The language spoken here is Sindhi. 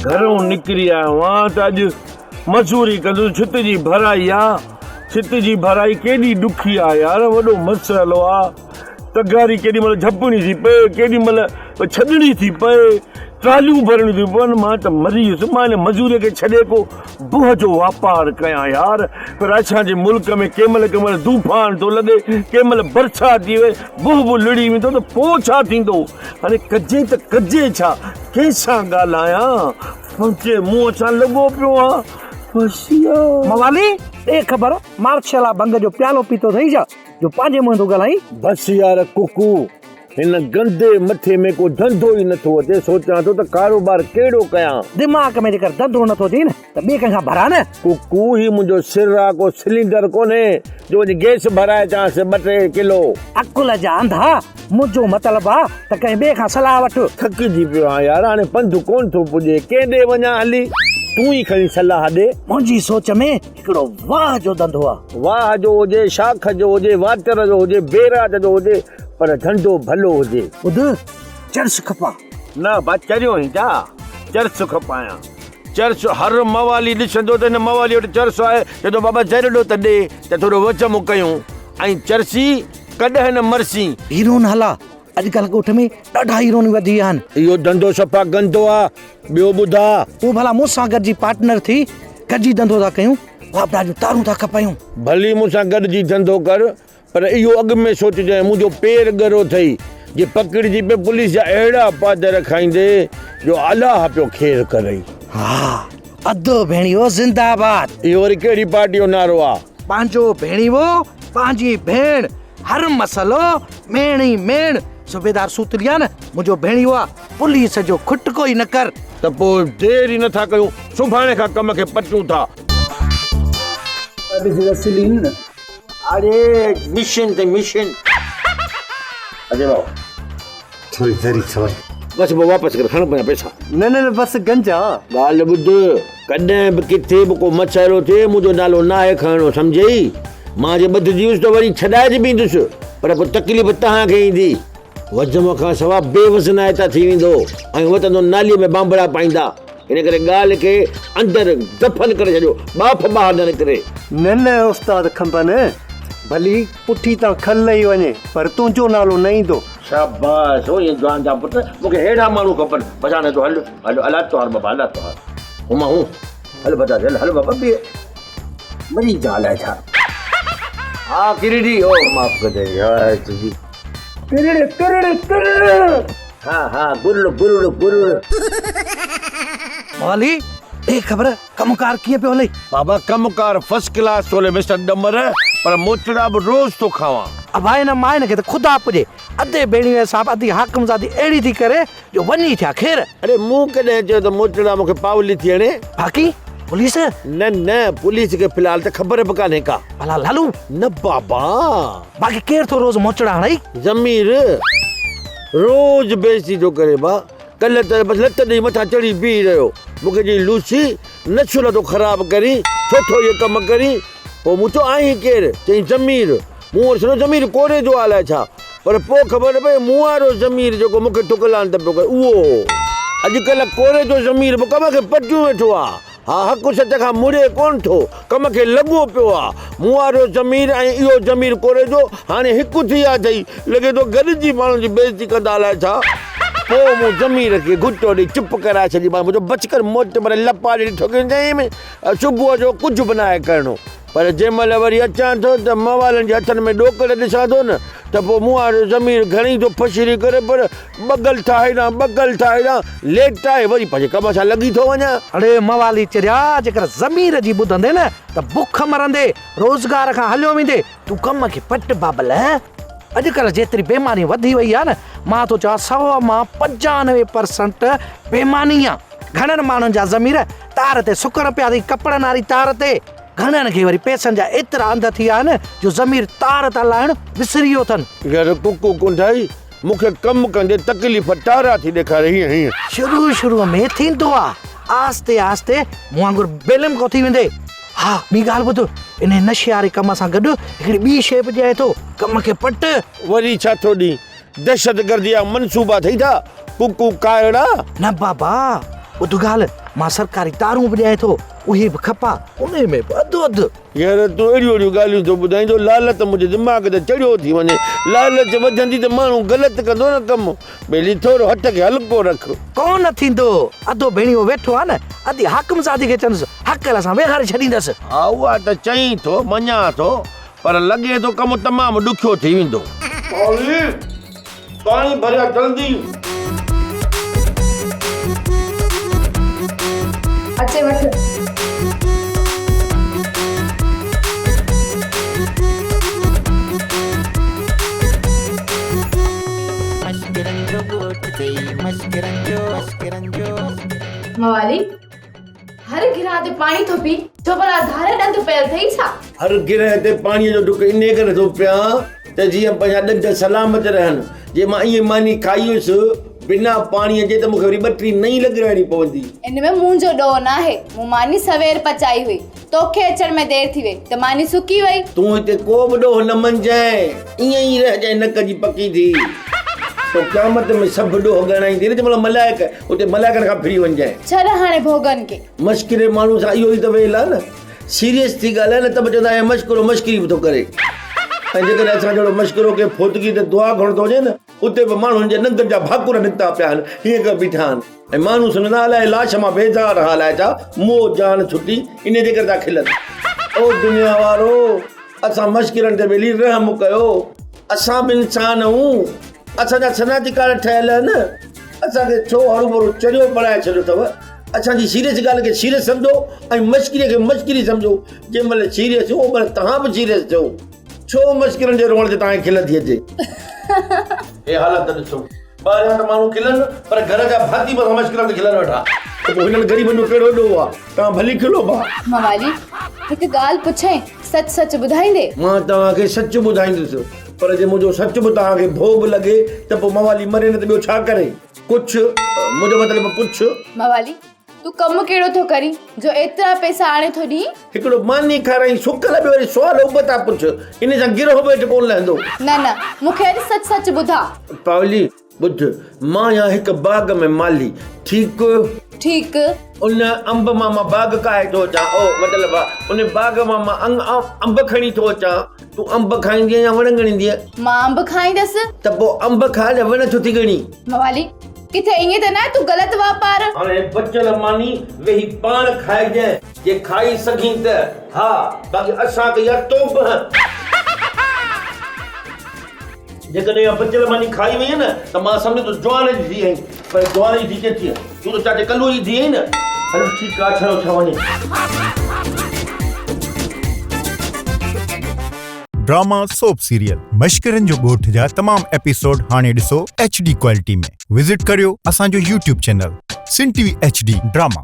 گهرئون نڪري آيو آهيان ته اڄ مزوري ڪندس، ڇت جي ڀرائي آ، ڇت جي ڀرائي ڪيڏي ڏکي آ يار، وڏو مسئلو آ، تغاري ڪيڏي مهل جهپڻي ٿي پئي، ڪيڏي مهل ڇڏڻي ٿي پئي، ٽراليون ڀرڻيون ٿيون پون، مان ته مري ويس، مان هن مزوري کي ڇڏي ڪو بهه جو واپار ڪيان يار، پر اسان جي ملڪ ۾ ڪنهن مهل ڪنهن مهل طوفان ٿو لڳي، ڪنهن مهل برسات ٿي وئي، بهه به لڙهي ويندو ته پوء ڇا ٿيندو؟ هاڻي ڪجي ته ڪجي ڇا؟ ڪنهن سان ڳالهايان؟ پنهنجي منهن سان لڳو پيو آهيان. بس يار. موالي، ڏي خبر، مارشلا ڀنگ جو پيالو پيتو اٿئي ڇا، جو پنهنجي منهن ٿو ڳالهائين؟ بس يار ڪڪو، هن گندي مٿي ۾ ڪو ڌنڌو ئي نٿو اچي، سوچان ٿو ته ڪاروبار ڪهڙو ڪيان؟ دماغ ۾ جيڪر ڌنڌو نٿو اچئي نه ته ٻئي ڪنهن کان ڀراء نه. ڪڪو، هي منهنجو سر آ، ڪو سلينڊر ڪونهي جو وڃي گئس ڀرائي اچانس ٻه ٽي ڪلو. عقل جا انڌا، منهنجو مطلب آ ته ڪنهن ٻئي کان صلاح وٺ. ٿڪجي پيو آهيان يار، هاڻي پنڌ ڪونه ٿو پڄي، ڪنهن ڏي وڃان هلي، تون ئي کڻي صلاح ڏي. منهنجي سوچ ۾ هڪڙو واهه جو ڌنڌو آ. واهه جو هجي، شاخ جو هجي، واٽر جو هجي، بيراج جو هجي، پر ڌنڌو ڀلو هجي. ٻڌ، چرس کپا. نه با چريو آهين ڇا، چرس کپايان. چرس هر موالي ڏسندو ته هن موالي وٽ چرس آهي، چوندو بابا ذرڙو ته ڏي ته ٿورو وزم ڪيون ۽ چرسي ڪڏهن نه مرسين. هيرون هلا، اڄڪلهه ڳوٺ ۾ ڏاڍا هيرون وڌي ويا آهن. اهو ڌنڌو صفا گندو آ، ٻيو ٻڌاء. تون ڀلا مون سان گڏجي پارٽنر ٿي گڏجي ڌنڌو ٿا ڪيون، واپڊا جون تارون ٿا کپايون. ڀلي مون سان گڏجي ڌنڌو ڪر، پر اهو اڳ ۾ سوچجانء منهنجو پير ڳرو اٿئي، جي پڪڙجي پئي پوليس جا اهڙا پادر کائيندي جو الله پيو خير ڪرئي. ها ادو ڀيڻيو زنده آباد. اهو وري ڪهڙي پارٽي جو نعرو آ. پنهنجو ڀيڻيو پنهنجي ڀيڻ هر مسئلو ميڻ ئي ميڻ صوبيدار سوتلي آ نه منهنجو ڀيڻيو آ پوليس جو کٽڪو ئي نه ڪر. ته پوء دير ئي نه ٿا ڪيون سڀاڻي کان ڪم کي پٽيون ٿا. ڏس وسلين. اڙي مشن تي مشن. اجي بابا ٿوري ذري سوال. بس بابا واپس ڪر کڻ پنهنجا پئسا. نه نه نه بس گنج آ. ڳالهه ٻڌ ڪڏهن به ڪٿي به ڪو مسئلو ٿئي منهنجو نالو ناهي کڻڻو سمجهئي مان جي ٻڌجي ويس ته وري ڇڏائجي به ايندس پر پوء تڪليف توهان کي ايندي. وزن کان سوا بي وزنائتا ٿي ويندو ۽ وتندو ناليء ۾ بانبڙا پائيندا. ان ڪري ڳالهه کي اندر دفن ڪري ڇڏيو، ٻاڦ ٻاهر نه نڪري. نه نه استاد کنڀن، ڀلي پٺي تان کل لهي وڃي پر تنهنجو نالو نه ايندو. شاباس او اي جوان جا پٽ، مون کي ههڙا ماڻهو کپن. بچا نه تو هل هل الله توهار بابا الله توهار. هما هون هل بچا هل هل بابا بي مري جا الائي ڇا. ها ڪرڙي او معاف ڪجي يار تنهنجي. ڪرڙ ڪرڙ ڪرڙ. ها ها گرڙ گرڙ گرڙ. موالي ڏي خبر ڪم ڪار ڪيئن پيو هلئي. بابا ڪم ڪار فرسٽ ڪلاس ٿو هلي مسٽر ڏمر پر موچڙا به روز ٿو کاوان. ابا هن ماين کي ته خدا پڄي ادي ڀيڻيوي صاحب ادي حاڪم زادي اهڙي ٿي ڪري جو وڃي ٿيا خير. اڙي مون ڪڏهن چيو ته موچڙا مون کي پاولي ٿي هڻي. باقي پوليس؟ نه نه پوليس کي في الحال ته خبر به ڪانهي ڪا. ڀلا لالو؟ نه بابا. باقي ڪير ٿو روز موچڙا هڻئي؟ ضمير روز بيعزتي ٿو ڪري با. ڪلهه ته بس لت ڏئي مٿان چڙهي بيهي رهيو. مون کي چيائين لوسي نسل ٿو خراب ڪرين، ڇو ٿو اهي ڪم ڪرين؟ پوء مون چيو آهين ڪير؟ چيائين ضمير. مون وري سڏيو ضمير ڪوري جو آ الائي ڇا؟ پر پوء خبر پئي مون وارو ضمير جيڪو مون کي ٽڪ لعنت پيو ڪري اهو هو. اڄڪلهه ڪوري جو ضمير به ڪم کي پٽيون ويٺو آ. ها حق سچ کان مڙي ڪونه ٿو، ڪم کي لڳو پيو آ. مون وارو ضمير ۽ اهو ضمير ڪوري جو هاڻي هڪ ٿي ويا اٿئي. لڳي ٿو گڏجي ماڻهن جي بيعزتي ڪندا الائي ڇا؟ پوء مون ضمير کي گهٽو ڏئي چپ ڪرائي ڇڏي. مون چيو بس ڪر موتبر لپا ڏيئي ٺوڪيون چيم صبح جو ڪجهه به ناهي ڪرڻو. پر جنهن مهل وري اچان ٿو ته موالن جي هٿن ۾ ڏوڪڙ ڏسان ٿو نه ته پوء مون وارو ضمير گهڻي ٿو ڦشري ڪري پر ٻگل ٺاهه هيڏانهن ٻگل ٺاهه هيڏانهن ليٽائي وري پنهنجي ڪم سان لڳي ٿو وڃان. اڙي موالي چريا جيڪر ضمير جي ٻڌندين نه ته بک مرندي، روزگار کان هليو ويندي، تون ڪم کي پٽ بابل. اڄڪلهه جيتري بيماني وڌي وئي آهي نه مان ٿو چوان سو مان 95 پرسنٽ بيماني آ. گهڻن ماڻهن جا ضمير تار تي سڪڻ پيا اٿئي ڪپڙن واري تار تي. گهڻن کي وري پئسن جا ايترا انڌ ٿي ويا آهن جو ضمير تار تان لاهڻ وسري ويو اٿن. يار ڪڪو ڪنڊائي مون کي ڪم ڪندي تڪليف ٽارا ٿي ڏيکاري هيئن هيئن. شروع شروع ۾ ٿيندو آ آهستي آهستي مون وانگر بيلم ڪو ٿي ويندي. ها ٻي ڳالهه ٻڌ انهي نشي واري ڪم سان گڏ هڪڙي ٻي شيء به ڏيانء ٿو ڪم کي پٽ. وري ڇا ٿو ڏين دهشتگردي جا منصوبا اٿئي ڇا ڪڪو ڪائڙا. نه بابا. ٻڌ ڳالهه، مان سرڪاري تارون به ڏيانء ٿو، اهي به کپا، انهي ۾ به اڌ اڌ. يار تون اهڙيون اهڙيون ڳالهيون ٿو ٻڌائين جو لالچ منهنجي دماغ تي چڙهيو ٿي وڃي. لالچ وڌندي ته ماڻهو غلط ڪندو نه ڪم. ٻيلي ٿورو هٿ کي هلڪو رک. ڪونه ٿيندو. ادو ڀيڻيو ويٺو آ نه، ادي حاڪم زادي کي چوندس، هڪل سان ويهاري ڇڏيندس. ها اها ته چئين ٿو، مڃان ٿو، پر لڳي ٿو ڪم تمام ڏکيو ٿي ويندو. پاڻي پاڻي ڀريا جلدي. اچي وٺ. موالي هر گرهه تي پاڻي ٿو پي ڇو ڀلا ڌاري ڏند پيل اٿئي ڇا؟ هر گرهه تي پاڻيء جو ڍڪ انهيء ڪري ٿو پيان ته جيئن پنهنجا ڏند سلامت رهن. جي مان ائين ماني کائي هيس بنا پاڻيء جي ته مون کي وري ٻه ٽي نئين لڳرائڻي پوندي. ان ۾ منهنجو ڏوهه ناهي. مون ماني سوير پچائي هئي. توکي اچڻ ۾ دير ٿي وئي ته ماني سڪي وئي. تون هتي ڪو به ڏوهه نه مڃجانء. ائين ئي رهجانء نڪ جي پڪي ٿي. پوء قيامت ۾ سڀ ڏوهه ڳڻائيندي نه جنهن مهل ملائڪ اتي ملائڪن کان ڦري وڃجانء. ڇڏ هاڻي ڀوڳن کي. مشڪري ماڻهوء سان اهو ئي ته ويل آهي نه. سيريس ٿي ڳالهائي نه ته به چوندا اهي مشڪرو مشڪري به ٿو ڪري ۽ جيڪڏهن اسان جهڙو مشڪرو ڪنهن فوتگي تي دعا گهرڻ ٿو وڃي نه اتي به ماڻهن جي ڏندن جا ڀاڪر نڪتا پيا آهن هيئن ڪيو بيٺا آهن ۽ ماڻهو سمجهندا الائي لاش مان بيزار ها الائي ڇا مئو جان ڇٽي انهي جي ڪري ٿا کلن. او دنيا وارو اسان مشڪرن تي ٻيلي رحم ڪيو اسان به انسان آهيون اسان جا صنعتي ڪارڊ ٺهيل آهن اسان کي ڇو هروڀرو چريو بڻائي ڇڏيو اٿو. اسان جي سيريس ڳالهه کي سيريس سمجهو ۽ مشڪريء کي مشڪري سمجهو. جنهن مهل سيريس ٿيو، ان مهل توهان به سيريس ٿيو. ڇو مشڪرين جي روئڻ تي توهان کي کل ٿي اچي؟ هي حالت ڏسو. ٻاهريان ته ماڻهو کلن، پر گهر جا ڀاتي به اسان مشڪرن تي کلن ويٺا. ته پوء هنن غريبن جو ڪهڙو ڏوهه آ؟ توهان ڀلي کلو ڀاء. موالي، هڪ ڳالهه پڇين، سچ سچ ٻڌائيندي؟ مان توهان کي سچ ٻڌائيندس، پر جي منهنجو سچ به توهان کي ڀوڳ لڳي ته پوء موالي مري نه ته ٻيو ڇا ڪري؟ ڪڇ، منهنجو مطلب پڇ. موالي، تون ڪم ڪهڙو ٿو ڪرين جو ايترا پئسا آڻي ٿو ڏين؟ هڪڙو ماني کارائين سڪل ٻيو وري سوال ابتا پڇ، انهي سان گرهه به هيٺ ڪونه لهندو. نه نه، مون کي اڄ سچ سچ ٻڌاء. پاولي، ٻڌ، مان آهيان هڪ باغ ۾ مالهي، ٺيڪ؟ ٺيڪ. ان انب مان مان باغ ڪاهي ٿو اچان، او مطلب ان باغ مان مان انب کڻي ٿو اچان. تون انب کائيندينء يا وڻ ڳڻيندينء؟ مان انب کائيندس. ته پوء انب کاء نه وڻ ڇو ٿي ڳڻين؟ موالي، ڪٿي ائين ته ناهي تون غلط واپار. هاڻي بچيل ماني ويهي پاڻ کائجانء، جي کائي سگهين ته ها، باقي اسان کي يار توبهه. جيڪڏهن اها بچيل ماني کائي وئين نه ته مان سمجهان ٿو جوان جي ڌيء آهين، پر جوان جي ڌيء ڪيئن ٿينء؟ تون ته چاچي ڪلوء جي ڌيء آهين نه. هل ٺيڪ آ، ڇڙو ڇا وڃي. ڊراما سوپ سيريل مشڪرن جو ڳوٺ جا تمام ايپيسوڊ هاڻي ڏسو ايڇ ڊي ڪوالٽي ۾ وزٽ ڪريو اسان جو YouTube channel Sindh T V H D drama.